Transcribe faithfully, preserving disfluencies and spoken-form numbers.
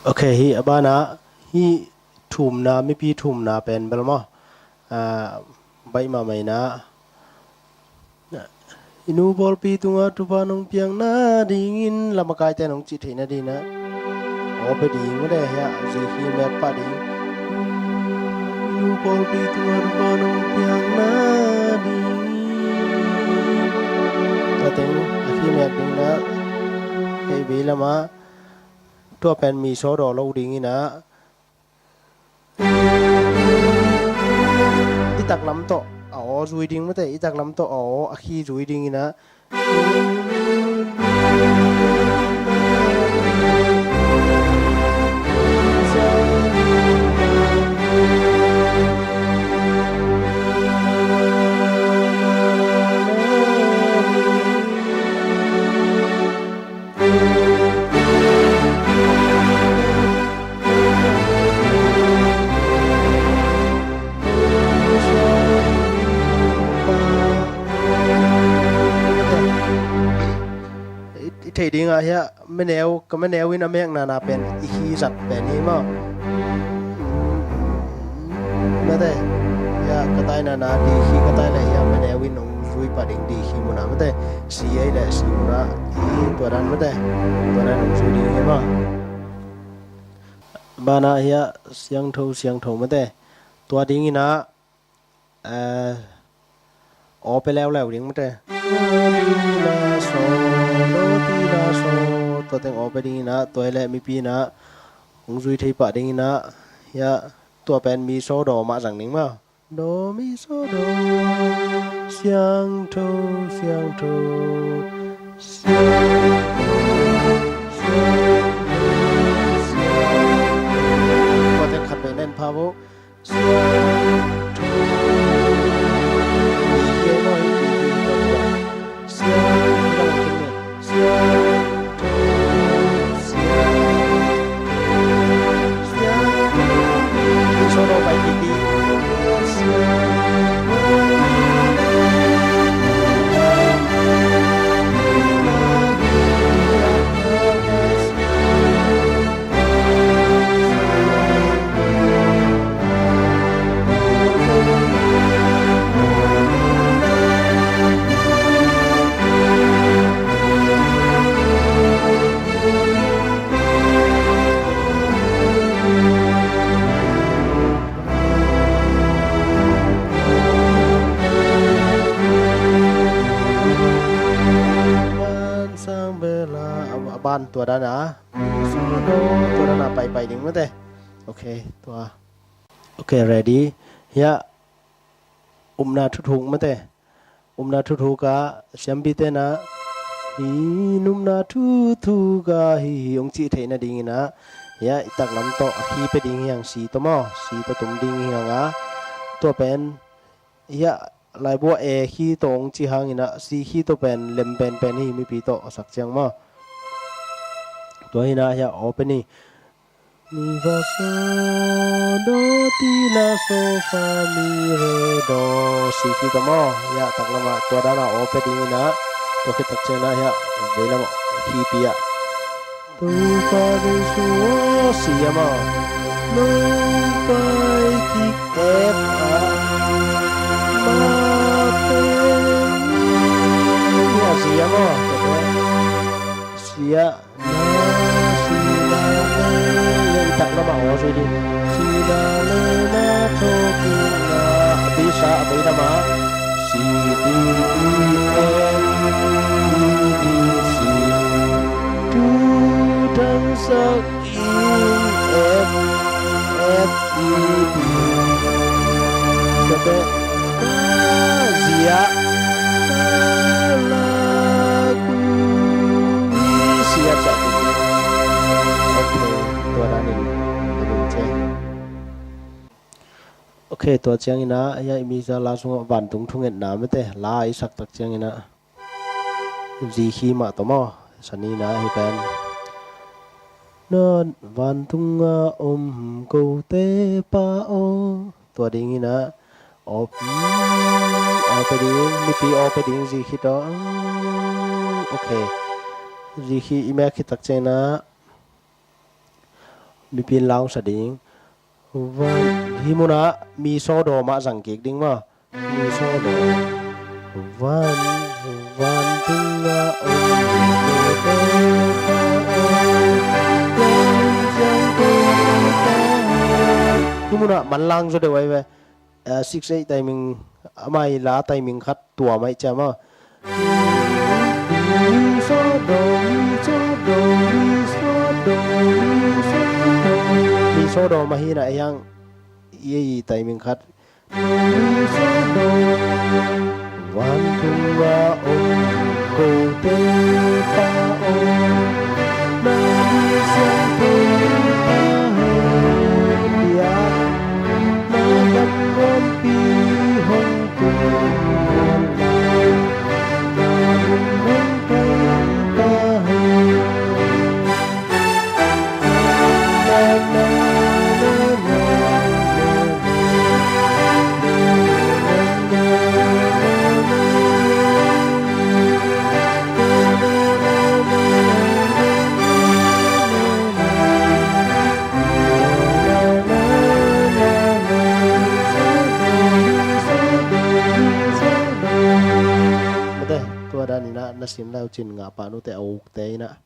Ok, hih a banah hih thumna, mipi thumna pen bel maw, ah, baih mahmah inah, i nu pawlpi tungah thupha nong piakna dingin, lamakaite nong cih theihna dinginah aw pia ding mate, hiah G key mek pah ding. I nu pawlpi tungah thupha nong piakna dingin, tua teng a key mek dinginah, hei vei lamah tua pen mi sawdaw lo dinginah, i taklam tawh a aw zui ding mate, i taklam tawh a aw a key zui dinginah. I, i theih dingah hiah meneu, ka meneu in a mekna na pen i key zat pen hi maw. Mate, hiah ka taina na D key ka tai leh hiah meneu in hong zui pah ding D key munah mate. C ei leh C munah i tua dan mate. Tua dan hong zui ding hi maw. Banah hiah siangtho, siangtho mate. Tua dinginah, eh, aw pia leuleu ding mate. Tua teng aw pia dinginah, tua hi leh mipi inah hong zui thei pah dinginah, hiah tua pen mi sawdaw mah zang ding maw. Daw mi sawdaw, siangtho, siangtho, siangtho, siangtho, siangtho. Tua teng khat vei nen pha vo. Siangtho. Siangtho. Siangtho. Siangtho. Siangtho. Ban sang bela, a ban tua dan a. Tua dan a pai pai ding mate. Ok, tua. Ok, ready. Hiah upna thuthuk mate. Upna thuthuk ah siampite inah, hi upna thuthuk ah hi hi hong cih theihna dinginah, hiah i taklam tawh a key pia ding hi hang, C tawh maw, C tawh tum ding hi hang a. Tua pen hiah laibu ah A key tawh hong cih hanginah C key tawh pen lem penpen hi, mipi tawh a sak ciang maw. Tua hinah hiah aw pia ni. Mi fa so do ti la so fa mi re do, C key tawh maw. Hiah taklam ah tua dan a aw pia dinginah, tua khit tak ciangin ah hiah veilam ah key pi ah. Topa Jesu aw, C ah maw. Nong pai kik F ah. Ma peng. Hiah C ah maw. C ah. Taklam ah aw zui ding. Bisa a bei lam ah. Tutangsak in F, F, E, D. Kata, ah, zia. Kala ku, zia, zia. Ok, tua dan in. Ok, tua ciangin ah, hiah i misa la sungah vantung thungetna mate, la i sak tak ciangin ah. G key mah tawh maw, sanina hi pen. Na vantung a om kote Pa aw. Tua dingin ah, aw, mm, aw pia ding, mipi aw pia ding, G key tawh. Mm, ok. G key i mek khit tak ciangin ah, Mipi in la hong sa ding. Van, hih munah mi sawdaw mah zang kik ding maw. Mi sawdaw. Van, vantung ah om. Hih munah manlang zaw deuh ahi ve. Eh, six eight timing, amah i la timing khat tuam aih ciam a. Mi sawdaw mah hi na hiang, i timing khat. Vantung a om kote ta om. Na Siangtho ta hen bia. Mate, tua dan inah na sin lau cin ngah pah nute a ukte inah.